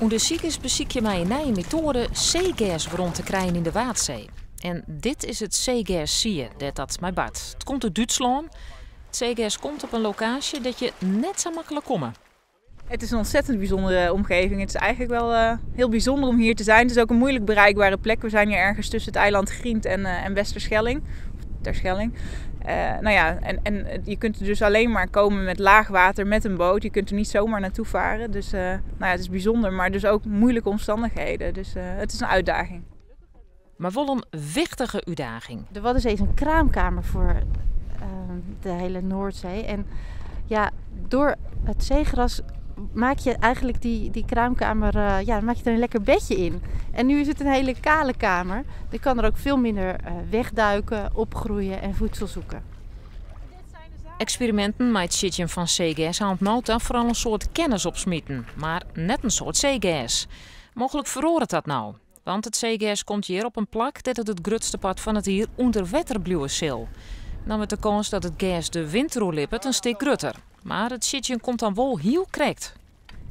Undersikers besykje mei in nije metoade seegers werom te krijen yn de Waadsee. En dit is it seegerssier dêr't dat mei bart. It komt út Dútslân. It seegers komt op in lokaasje dêr't je net sa maklik komme. Het is een ontzettend bijzondere omgeving. Het is eigenlijk wel heel bijzonder om hier te zijn. Het is ook een moeilijk bereikbare plek. We zijn hier ergens tussen het eiland Griend en Westerschelling. Of Terschelling. Nou ja, en je kunt er dus alleen maar komen met laag water, met een boot. Je kunt er niet zomaar naartoe varen. Dus nou ja, het is bijzonder, maar dus ook moeilijke omstandigheden. Dus het is een uitdaging. Maar wel een wichtige uitdaging. De Waddenzee is een kraamkamer voor de hele Noordzee. En ja, door het zeegras maak je eigenlijk die kraamkamer, ja, maak je er een lekker bedje in. En nu is het een hele kale kamer. Je kan er ook veel minder wegduiken, opgroeien en voedsel zoeken. Eksperimenten mei it siedzjen fan seegers ha no ta foaral in soad kennis opsmiten, mar net in soad seegers. Mooglik feroaret dat no. Want it seegers komt hjir op in plak dêr't it it grutste part fan it jier ûnder wetter bliuwe sil. Dan wurdt de kâns dat it gers de winter oerlibbet in stik grutter. Mar it siedzjen komt dan wol hiel krekt.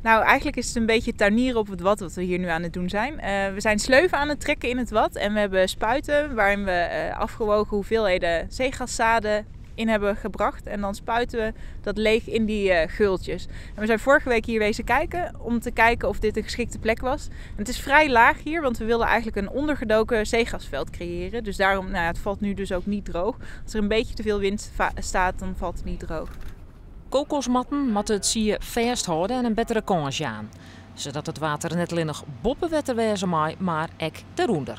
Nou, eigenlijk is het een beetje tuinieren op het wad wat we hier nu aan het doen zijn. We zijn sleuven aan het trekken in het wad en we hebben spuiten waarin we afgewogen hoeveelheden zeegraszaden in hebben gebracht. En dan spuiten we dat leeg in die geultjes. En we zijn vorige week hier wezen kijken om te kijken of dit een geschikte plek was. En het is vrij laag hier, want we wilden eigenlijk een ondergedoken zeegrasveld creëren. Dus daarom, nou ja, het valt nu dus ook niet droog. Als er een beetje te veel wind staat, dan valt het niet droog. Kokosmatten moatte it sier fêsthâlde en in bettere kâns jaan. Sadat it wetter net allinnich boppe wetter wêze mei, mar ek derûnder.